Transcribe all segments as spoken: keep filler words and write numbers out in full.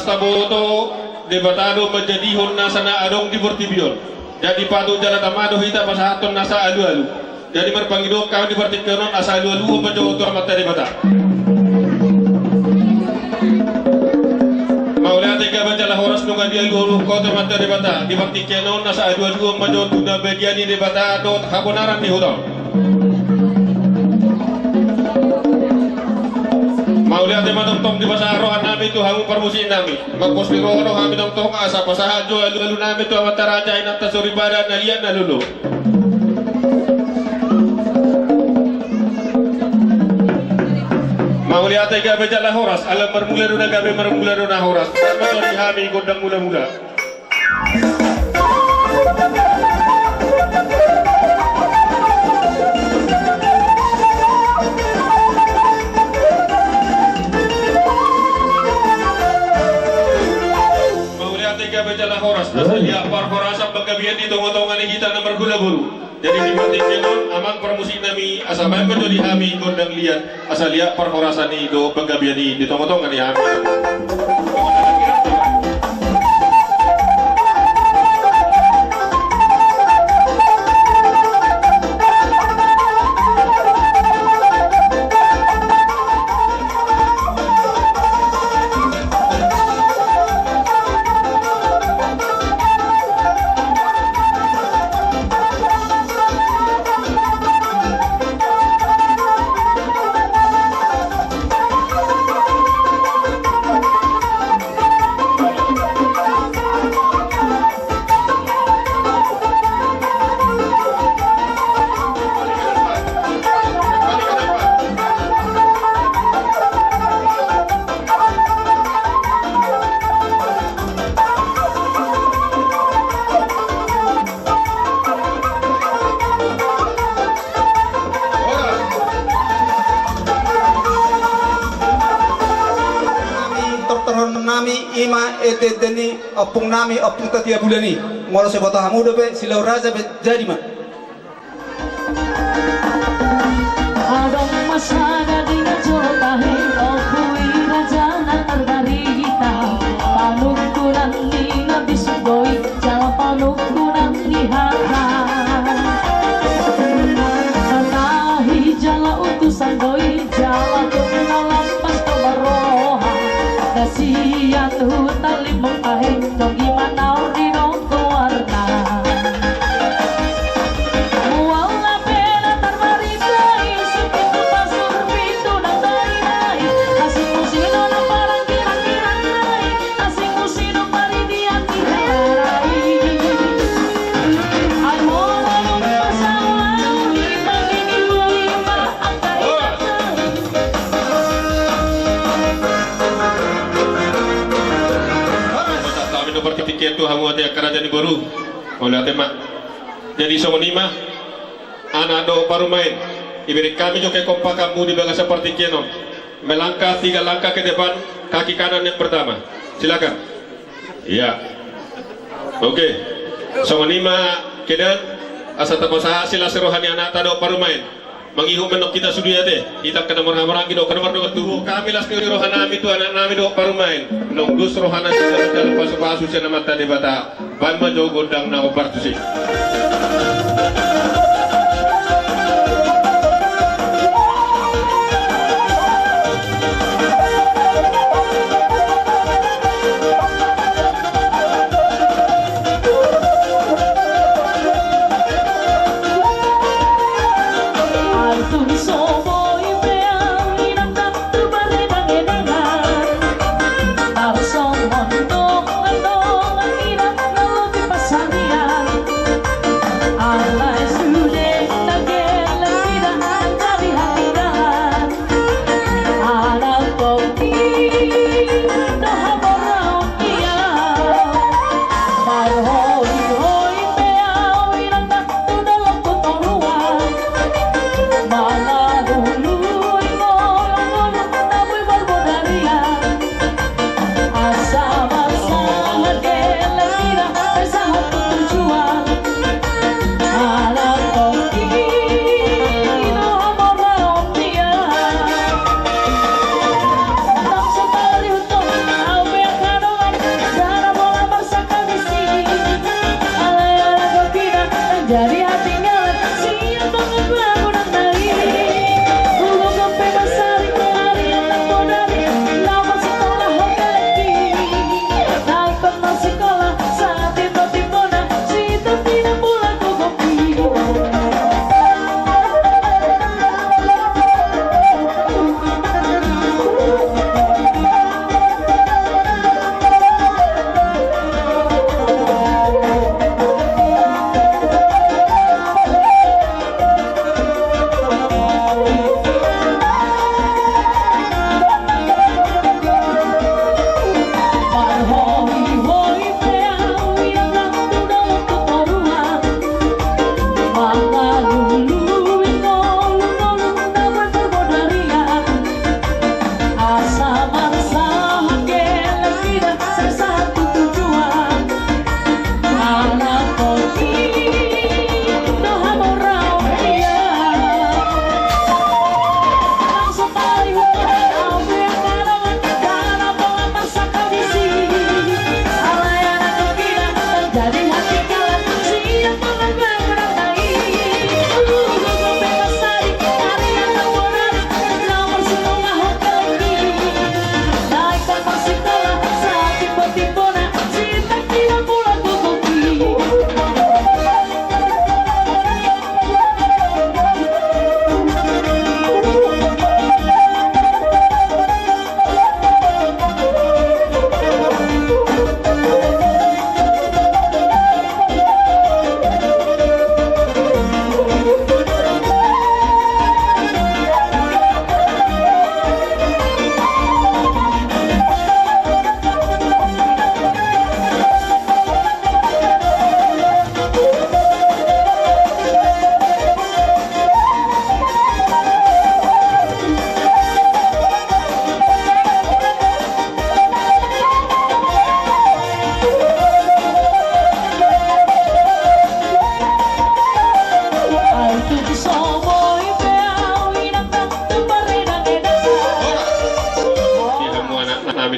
Taboto, Debata do manjadihon nasa na adong di portibi on. Jadi patut jala tama do hita pasahathon nasa alualu. Jadi marpangidoan hami di partingkian on asa alualuhon ma jo tu Amanta Debata. Mauliate gabe jala horas nunga dialualuhon ho tu Amanta Debata. Di partingkian on asa alualuhon ma jo tu na badia ni Debata dohot habonaran ni huta on. Mauliate ma tongtong dipasahat rohanami tu hamu parmusiknami. Mangkos ni roha do hami tongtong asa pasahat jo alualunami tu amanta raja, inanta soripada na liat na lolo. Mauliate gabe jala horas, ala marmula do na gabe marmula do na horas. Baen ma jo di hami gondang mulamula. Mauliate gabe jala horas, asa liat parhorasan panggabean di tongatonga ni hita na marhula boru. Jadi di partingkian on amang parmusiknami asa baen ma jo di hami gondang liat asa liat parhorasan i dohot panggabean i di tongatonga ni hami. Nami, tortorhon nami, ima ende-ende ni ompung nami, Ompung Tatia Bulan i. Molo so diboto hamu dope, Silau Raja pe jadi ma. Adong ma sada di na jo tahe, Ompu i raja na tarbarita, panungkunan ni na bisuk do i, jala panungkunan ni hata. Tahi jala utusan do i, jala tung na lampas do marroha, na sian Huta Limbong tahe, nunga i ma na ori do goarna. Mual na pe na tarbarita i, si pitu pasur pitu na tainai, asing musi do na parangkiran-kiran nai, asing musi do paridian ni hera i. Ai molo dung pasaulani, pangini boi ma angka inang nai. Hami do partingkian tu hamu ate angka raja ni boru. Mauliate ma. Jadi songon i ma, anak dohot parumaen, ibereng hami jo kekompakanmu di bagasan partingkian on. Melangkah tiga langkah ke depan, kaki kanan yang pertama. Silakan. Iya. Oke. Songon i ma kedan, asa tapasahat silas roha ni anakta dohot parumaen. Mangihut ma annon hita sude ate, hita angka na marhahamaranggi dohot angka na mardongan tubu. Hami las ni rohanami tu anaknami dohot parumaen. Nunga dos rohana sian na manjalo pasupasu sian Amanta Debata. Baen ma jo gondang na hombar tusi.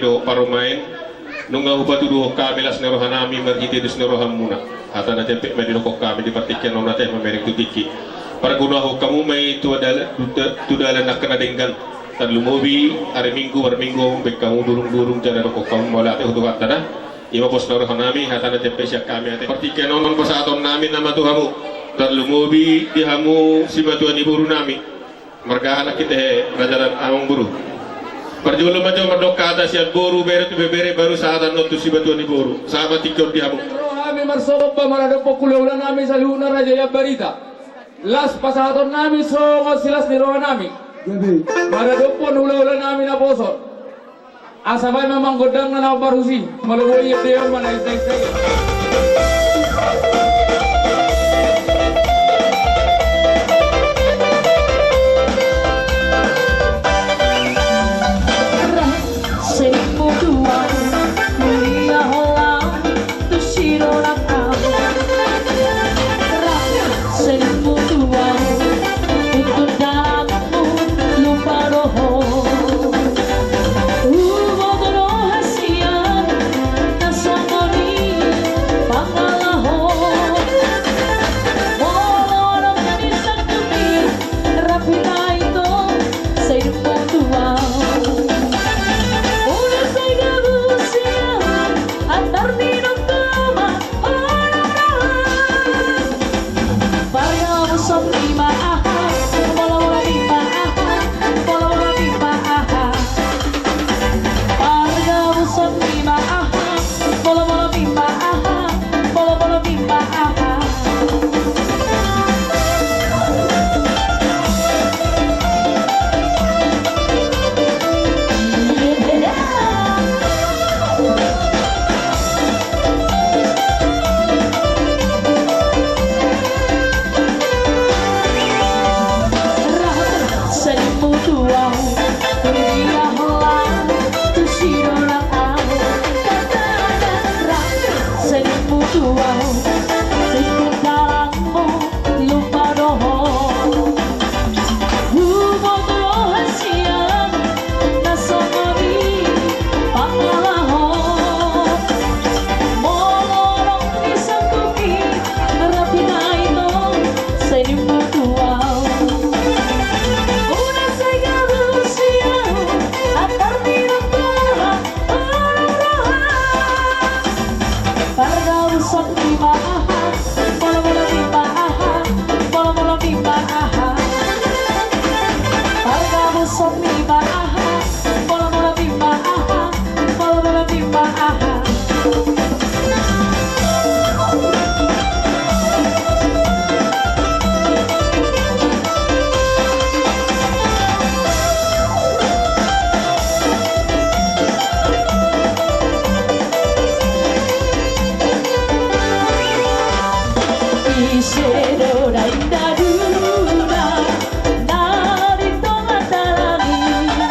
do parumaen, nunga hupatuduhon hami las ni rohanami marhite dos ni rohamuna. Hata na jempek ma didokkon hami di partingkian on, ate, mamereng tu tingki. Pargonahon hamu ma i tu adal-, tu da-, tu dalan angka na denggan. Tarlumobi ari Minggu, marminggu on baen hamu durung-durung, jala dokkon hamu mauliate tu Tuhanta da. I ma pos ni rohanami, hata na jempek sian hami, ate. Partingkian on pasahatonnami nama tu hamu. Tarlumobi di hamu simatua ni borunami. Marga anak hita he, raja dan amang boru. Parjolo ma jo mandok hata sian boru, bere tu ibebere, baru sahat annon tu simatua ni boru. Sahat ma tingki on di hamu. Ro hami marsomba maradophon hulahulanami saluhutna Raja Ian Barita. Las pasahatonnami songon silas ni rohanami. Gabe. Maradophon hulahulanami naposo. Asa baen ma amang gondangna na hombar husi, molo boi ia deon ma na isai-isai. Senimu tuau, mulia holan tu si dongan au. Senimu tuau, tutu dalanmu lupa do ho. Huboto do hasian na songon i pangalahon. Molo adong na disangkupi, rap hita ito, senimu tuau. Unang sai gabu sian antar ni dongan, olo ma aha. Pargabuson i ma aha, molo-molo i ma aha, molo-molo i ma aha. Pargabuson i ma aha, molo-molo i ma aha, molo-molo i ma aha. Senimu tuau, mulia holan tu si dongan au. Senimu tuau, tutu dalanmu lupa do ho. Huboto do hasian na songon i pangalahon. Molo adong disangkupi, rap hita ito, senimu tuau. Unang sai gabu sian antar ni dongan, olo ma aha. Pargabuson i ma aha, molo-molo i ma aha, molo-molo i ma aha. Pargabuson i ma aha, molo-molo i ma aha, molo-molo i ma aha. Ise do daindauna na di tonga dalan i?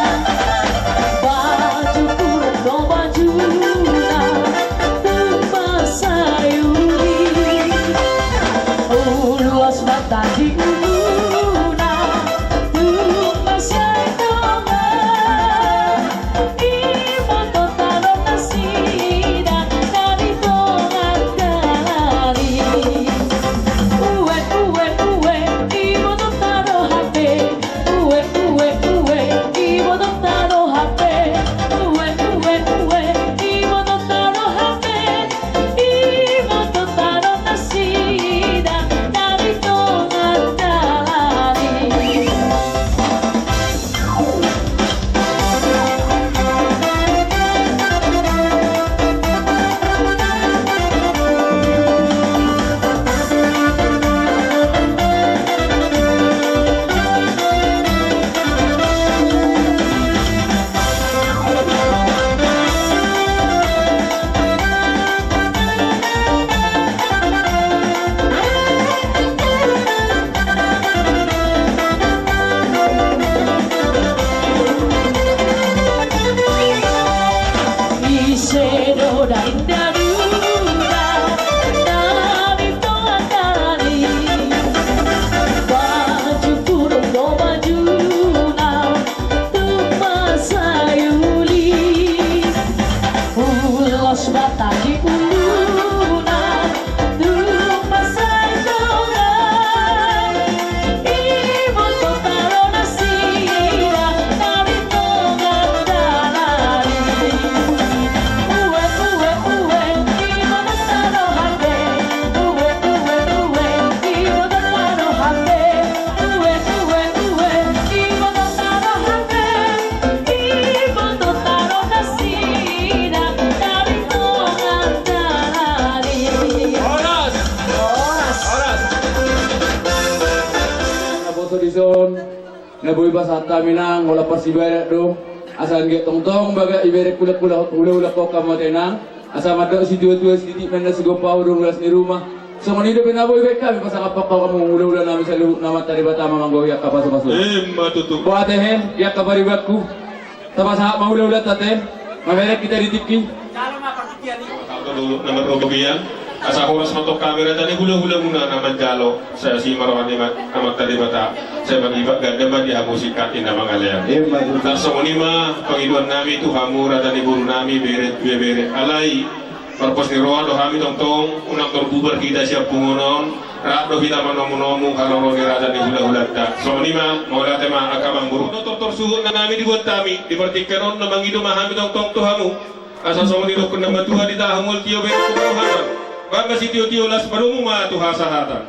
Sahat hami nang holan parsibahen do. Asa anggiat tongtong baga iberek hulahula, hulahula ho hamu ate nang. Asa mandok situatua sititi ma na sigompa, dung las ni ruma. Songon i dope na boi baen hami pasangap hamu hulahula nami saluhutna, Amanta Debata ma manggohi angka pasupasu. Ima tutu. Boa ate he, di angka paribanku. Tapasahat ma hulahulanta ate. Mamereng hita di tingki. Tolu na marrobian. Asa horas ma tong hami rata ni hulahulamuna na manjalo. Sai asi ma roha ni Amanta Debata. Sai mangibat ganda ma di hamu singkat inna mangalean. Ima tutu. Tarsongon i ma pangidoan nami tu hamu rata ni boru nami, bere, bere, bere. Alai marpos ni roha do hami tongtong, unang tor bubar hita sian punguan on. Rap do hita manomunomu haroro ni rata ni hulahulanta. Songon i ma, mauliate ma angka amangboru. Tortor suhut na nami dibuat hami, di partingkian on na mangido ma hami tongtong tu hamu. Asa songon i dohonon ni natuatua, ditahan hamu tio bere tu hahatan. Bahen ma sitiotio, las padomu ma tu hasahatan.